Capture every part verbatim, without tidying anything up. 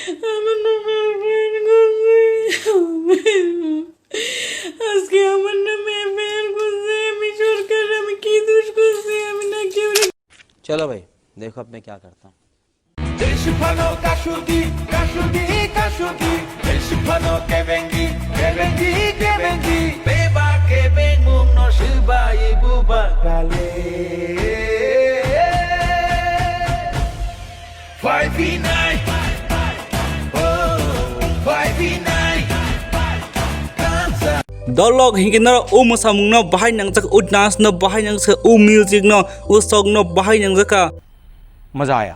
আমার নামে এফআইআর করছে। আজকে আমার নামে এফআইআর করছে। আমি সরকার, আমি কি দোষ করছি? আমি না কেউ। चलो भाई, देखो अब मैं क्या करता हूँ। Jeshi phano kasugi, kasugi, kasugi. Jeshi phano kebengi, kebengi, kebengi. Beba kebeng mung no sibai buba kale. Five nine. Oh, five nine. Kansa. Dolok hinkhe no o mwsamung no bahai nangjak, o dance no bahai nangjak, o music no, o song no bahai nangjak. मजा आया।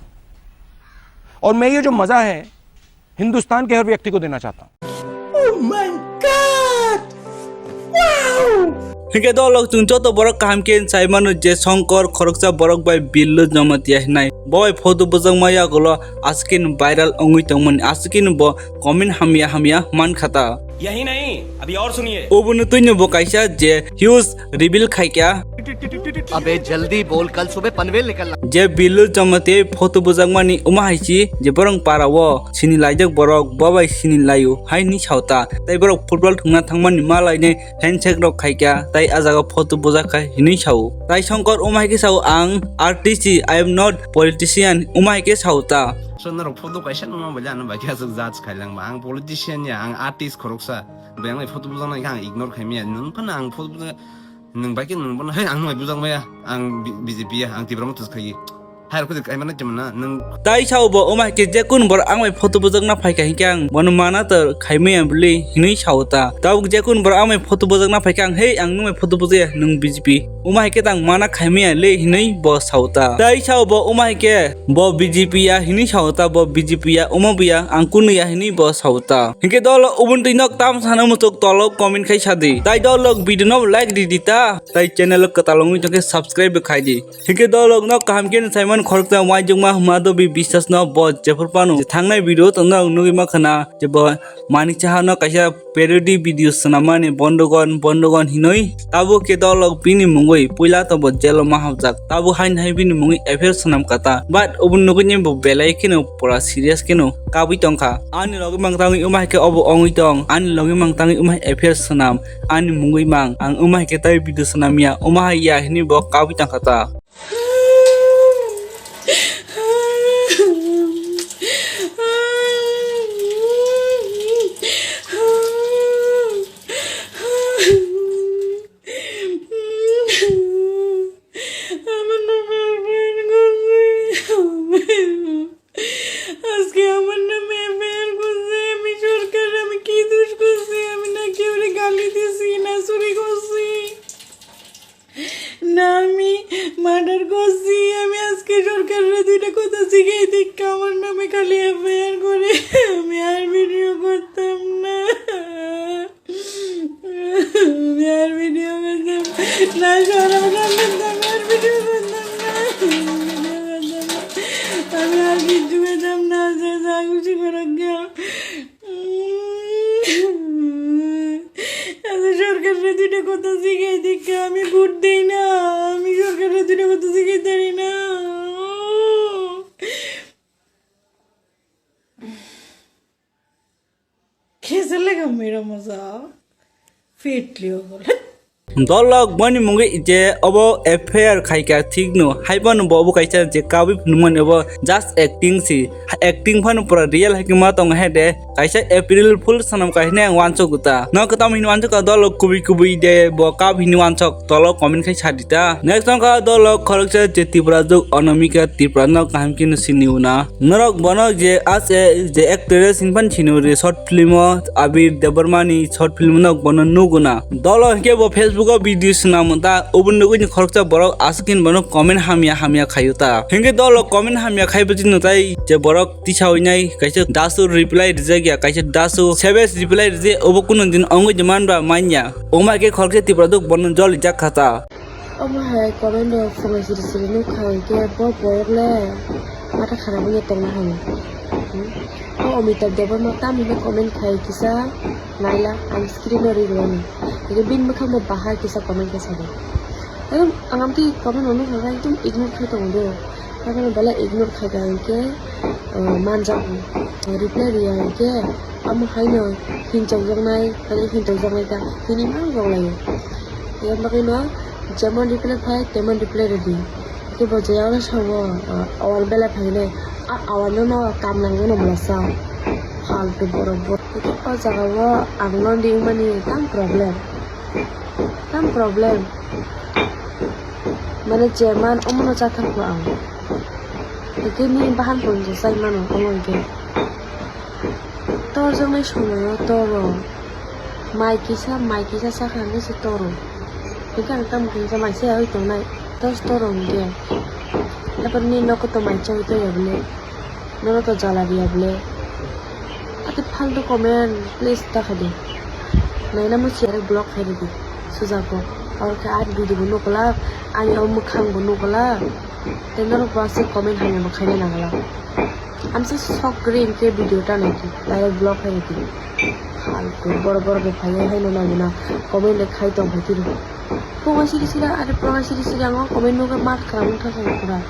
और मैं ये जो मजा है हिंदुस्तान के हर व्यक्ति को देना चाहता हूँ। Hinkhe dolok chwng joto borok kaham khe sai mano je Shankar khoroksa borok bai Billu Jamatia hinai. Bo bai photo bwjakma yagulo askin viral wngwi tongmani, askin bo comment hamya hamya man khata. यही नहीं, अभी और सुनिए। Obono twino bo kaisa je huge reveal khaikha. अबे जल्दी बोल, कल सुबह पनवेल निकलना। Je Billu Jamatia photo bwjakmani omo hai si je borok para o sini laijak borok bo bai sini laio hai ni sauta. Tai borok football thungna thangmani ma lainai handshake rok khaikha, tai a jaga photo bwjakha hinwi sao. Tai Shankar omo hai khe sao, "Ang artist si, I am not politician," omo hai khe sao ta. So norok photo kaisa nungma bole ano bai khe aswk judge khailang ba. Ang politician ya, ang artist khoroksa. Bai ang bai photo bwjaknai khe ang ignore khaimaya. Nwng phano ang photo bwjak, nwng bai khe nwng bono, "Hey, ang nwng bai bwjak maya. Ang B-, B J P ya, ang Tipra Motha se khaio." Hai rok khe kaimana chimana nwng. Tai sao bo omo hai khe je kun bor ang bai photo bwjakna phaikha hinkhe ang bono mana ta khaimaya bwlwi hinwi sao ta. Tabuk je kun bor ang bai photo bwjakna phaikha ang, "Hey, ang nwng bai photo bwjakya, nwng B J P." Omo hai khe tang mana khaimaya le hinwi bo sao ta. Tai sao bo omo hai khe bo B J P ya hinwi sao ta, bo B J P ya, omo bo ya, ang kunu ya hinwi bo sao ta. Hinkhe dolo ubun twi nok tam sana muchuk tolo comment khai sadi. Tai dolo video no like di di ta. Tai channel kwtal wngwi tongkhe subscribe bo khai di. Hinkhe dolok no kaham khe Simon khoroksa waijwkma Madhabi Biswas no bo jephuru phano thangnai video tongno ang nugwi ma khana je bo Manik Saha no kaisa parody video swnammani Bondogon Bondogon hinwi. Tabuk khe dolok bini mungwi puila to bo jelo ma hapjak, tabuk hain hai bini mungwi F I R swnam kata, but obo nugwi ni bo belai kheno pura serious kheno kabwi tongkha. Ani logi mang tangwi wng hai khe obo wngwi tong, ani logi mang tangwi wng hai F I R swnam. Ani mungwi mang, ang wng hai khe tai video swnam ya, wng hai ya hinwi bo kabwi tongkha ta. Aske amar name F I R korse, ami sorkar, ami ki dosh korse, ami na keure gali disi, na suri korse. Na, ami murder korsi, ami aske sorkarre duita kotha sikhai dikka, amar name khali F I R kore, ami ar video kortam na, ami ar video kortam na, sorkar kortam na, ami ar video kortam na, ami ar kichu kortam na, je ja khushi korok gya. আমি সরকাররে দুইটা কথা জিগাই দেখা, আমি ভোট দেই না, আমি সরকাররে দুইটা কথা জিগাই দেই না। कैसे लगा मेरा मजाक? Fit liyo bole. Dolok boni mungwi je obo F I R khaikha thikno, haiphano bo obo kaisa je kabwi phunukmani obo just acting si, acting phano pura real hai khe ma tongo he de, kaisa April Fool sanam kha hinwi ang wansok ta. No kwtam hinwi wansok ka dolok kubui kubui de bo kab hinwi wansok tolo comment khai sadi ta. Next wngkha dolok khoroksa je Tripura jok Anamika Tripura no kaham khe no sini una. Norok bono je as a je actress hinphan sini uri short film o Abir Debbarma ni short film no bono nuguna. Dolo hinkhe bo Facebook o video swnam ta, ubun nugui ni khoroksa borok aswk hin bono comment hamya hamya khayu ta. Hinkhe dolo comment hamya khai bwtwi no tai je borok tisa hoinai kaisa dasu reply rijak ya, kaisa dasu sebes reply rijak, obo kunu din ongoi de man ba manya. Oma ke khoroksa Tripura duk bono joli jak kha ta. Omo hai comment rok phungai siri siri nukha hinkhe bo borok le matha khana wngya tongma hai. Hmm? O Amitabh Debbarma tamni no comment khai kisa naila ang screen o ri rwani. Hinkhe bini mwkhang bo bahai kisa comment khe sadi. Ekdom ang amtwi comment rok nukha khe ekdom ignore khai tongo do. Haino belai ignore khaika hinkhe, uh, manjak reply riya hinkhe, amo haino hinchokjaknai, haino hinchokjaknai ta hini mang rok laio. Yang bagwi no jemon reply phai, temon reply rwdi. Hinkhe bo jeyao sao, uh, awar belai phainai, a awar no no kam nangmano mlasa. Faltu borok bo. Hinkhe o jaga o ang no ringmani tam problem. Tam problem. Mane chairman omono chathang kho ang. Hinkhe nini bahan phone se chai mano omo hinkhe. Torjaknai somoio toro. Mai kisa, mai kisa sakha hinkhe se toro. Hinkhe ang tamo khe hinkhe mai se oi tongnai. Tos toro hinkhe. Haphar nini nogo to mai choi toya bole. Nono to jala riya bole. Ate faltu comment please ta khaidi. Naina musi are block khaidi. Suja ko. Aur khe ar video bo nukla. Ani o mukhang bo nukla. Tei norok bo aswk comment hamya bo khaina nangla. Amsa sok kwrwi hinkhe video ta naidi. Direct block khaidi. Faltu borok borok bo phaiya haino nangina. Comment de khai tong phai tiro. Phungo siri siri are phungo siri siri ang o comment nukhe mar khram wngkha khe pura.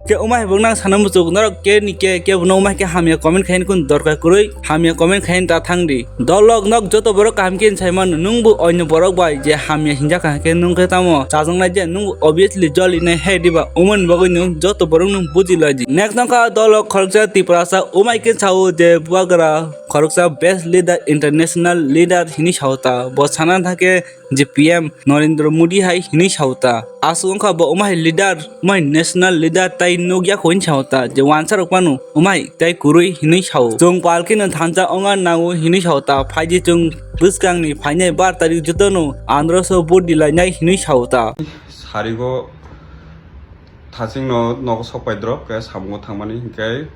Ke umai bung nang sana muchuk norok ke ni ke ke buno umai ke hamya comment khain kun dorkar kwrwi hamya comment khain ta thang di. Dolok nok joto borok kaham ke sai man nung bu oino borok bai je hamya hinja kha ke nung ke tamo chajang nai je nung bu obviously joli nai he diba umon bagwi nung joto borok nung buji lai di. Next nang kha dolok khoroksa Tiprasa umai ke sao je buagra khoroksa best leader international leader hini sao ta bo sana thake je P M Narendra Modi hai hinwi sao ta. Aswk wngkha bo umai leader, umai national leader tai nukya kho hinwi sao ta, je wansa rok phano umai tai kwrwi hinwi sao. Chwng palkino thansa ongna nango hinwi sao ta, phaidi chwng bwskangni phainai bar tarik jotono androso vote dilainai hinwi sao ta. Sarigo thachingno nogo sokpai drop khe samungo thangmani hinkhe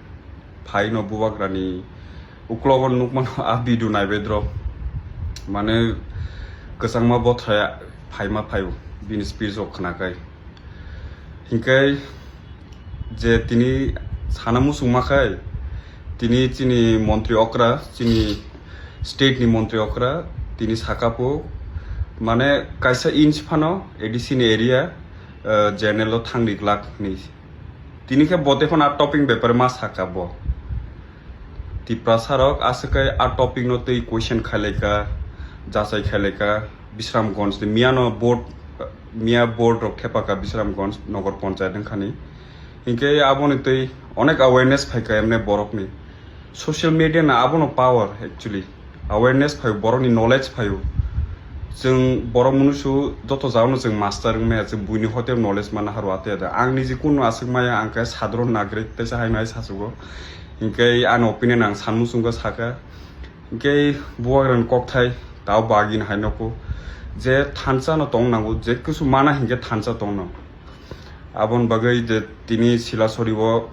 phaino bubagrani uklogo nukmano a video naibai drop. Mane kwchangma bothai phaima phaio bini speech rok khnakhai. Hinkhe je tini sana muchungma khai tini chini montri okra, chini state ni montri okra tini sakapo mane kaisa inch phano A D C ni area, uh, general o thangri glak ni. Tini khe bo tei phano a topic ni bepare ma saka bo. Tiprasa rok aswk kai a topic no tei question khailai ka, jachai khailai ka, Bisramganj ni miya no board, miya board rok thepa ka Bisramganj Nogor Panchayat wngkha ni. Hinkhe aboni tei onek awareness phai ka emne borok ni. Social media na abono power actually. Awareness phaio, borokni knowledge phaio. Chwng borok mwnwisu joto jagano chwng master wngmaya, chwng buini hotel knowledge manna haro ate ate. Ang niji kunu aswk maya, ang khe sadharon nagrik, teisa haino hai sachugo. Hinkhe ani opinion ang sanmung chwngkha saka. Hinkhe bubagrani kokthai tao bagini hai nokho. Je thansa no tong nango, je kisu mana hinkhe thansa tong nango. Aboni bagwi je tini Silasori o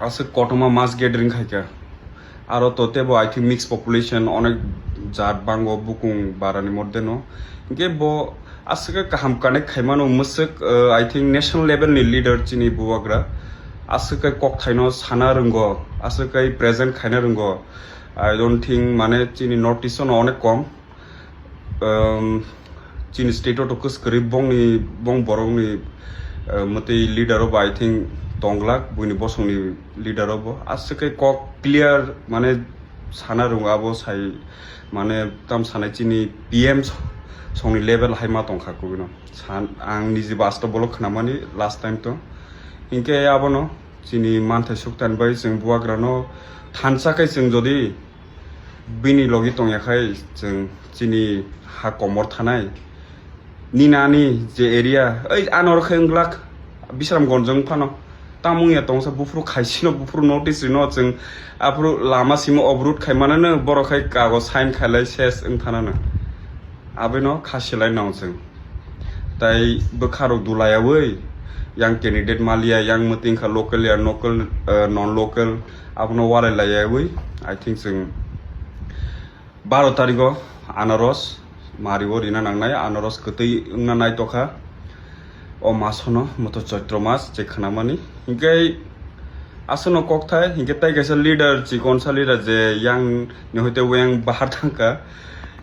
aswk kotorma mass gathering khaikha. Aro to tebo I think mixed population, onek jat bango bukung barani moddhe no. Hinkhe bo aswk kaham connect khaimano mwswk, uh, I think national level ni leader chini bubagra. Aswk kai kokthaino sana rwngo, aswk kai present khaina rwngo. I don't think mane chini North East no onek kom. Um, chini state o to kwskwrwi bongni, bong borokni, uh, mwtwi leader o bo I think tonglak, buini bosongni leader o bo. Aswk khe kok clear mane sana rwngo abo sai mane tam sanai chini P M songni level hai ma tongkha kubui no. San, ang niji bastob bolo khnamani last time to. Hinkhe abono chini manthai suktan bai chwng bubagrano thansa khe chwng jodi bini logi tongya khai chwng chini ha komor thanai. Nini ani je area, oi ano rw khe wng glak, Bisramganj wng phano. Tamo wngya tongsa buphuru khaisino, buphuru notice rino chwng aphuru lama simo obrut khai manano, borok khai kago sign khailai ses wng thanano. Abono kha silai nang chwng. Tai bwkha rok dulaiyawi yang candidate maliya, yang mwtwi wngkha local ya, local, eh, non local, abono walai laiyawi, I think chwng baro tarigo anaros mario rina nangnai, anaros kwtwi wngna naitokha o masono, moto choitro mas je khnamani. Hinkhe aswkno kokthai, hinkhe tai kaisa leader, chikonsa leader je yang ni hoite weng bahar thangkha.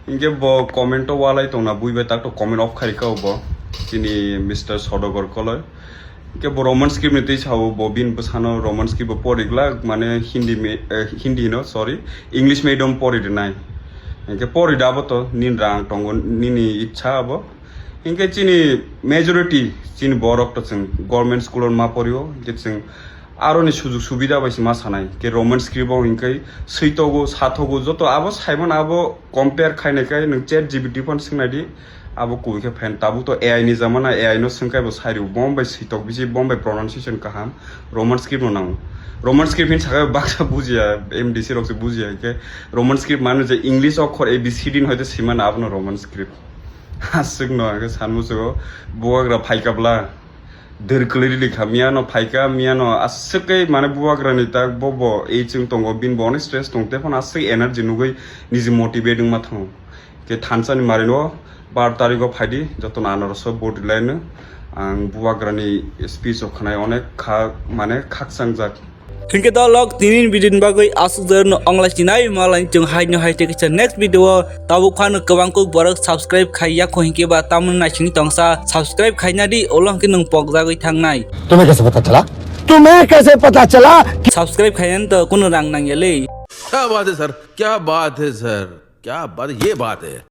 Hinkhe bo comment o walai tongna buibai tak to comment off khairikha bo chini Mister Sodogor Koloi. Ke bo Roman script ni twi sao, bo bini bwsano Roman script bo pori glak, mane Hindi me-, eh, Hindi hino, sorry, English medium pori rinai. Hingke pori da bo to, nini rang tongo, nini ichha abo. Hingke chini majority, chini borok to chwng government school o ma porio, hingke chwng aroni sujug subida bai se ma sanai. Ke Roman script o hingke switogo, sathogo, joto abo saimano abo compare khainai khe nwng Chat G P T phone swngnaidi. Abo kubui khe phan, tabuk to A I ni jamana, A I no swngkhai bo sairw, bo bai switok bisi, bo bai pronunciation kaham, Roman script no nango. Roman script hin sakha baksa bujiya, M D C rok se bujiya, ke Roman script manu je English okhor A B C D no hoite simana abono Roman script. Aswk no, ke sanmu sugo, buagra phaikabla, dir kwlwi rili kha, miyano phaika, miyano aswk kai mane buagra ni tak, bo bo ei chwng tongo, bin bo onek stress tong, te phano aswk energy nugwi niji motivate wngma thango. Ke thansa ni mari no bar tarikh o phaidi, joto no anaro so vote line no. Ang bubagra ni speech o khwnai onek kha, mane khakchang jak. Hingke dolok tini video ni bagwi aswk jor no onglai sinai malai chwng hai no hai te kisa next video o tabuk phano kwbang kuk borok subscribe khai yakho hingke ba tamoni naisingni tongsa subscribe khaina di ulo hingke nwng pok jagwi thangnai. तुम्हें कैसे पता चला? तुम्हें कैसे पता चला? Subscribe khainani to kuno rang nangya le. क्या बात है सर, क्या बात है सर, क्या बात, ये बात है।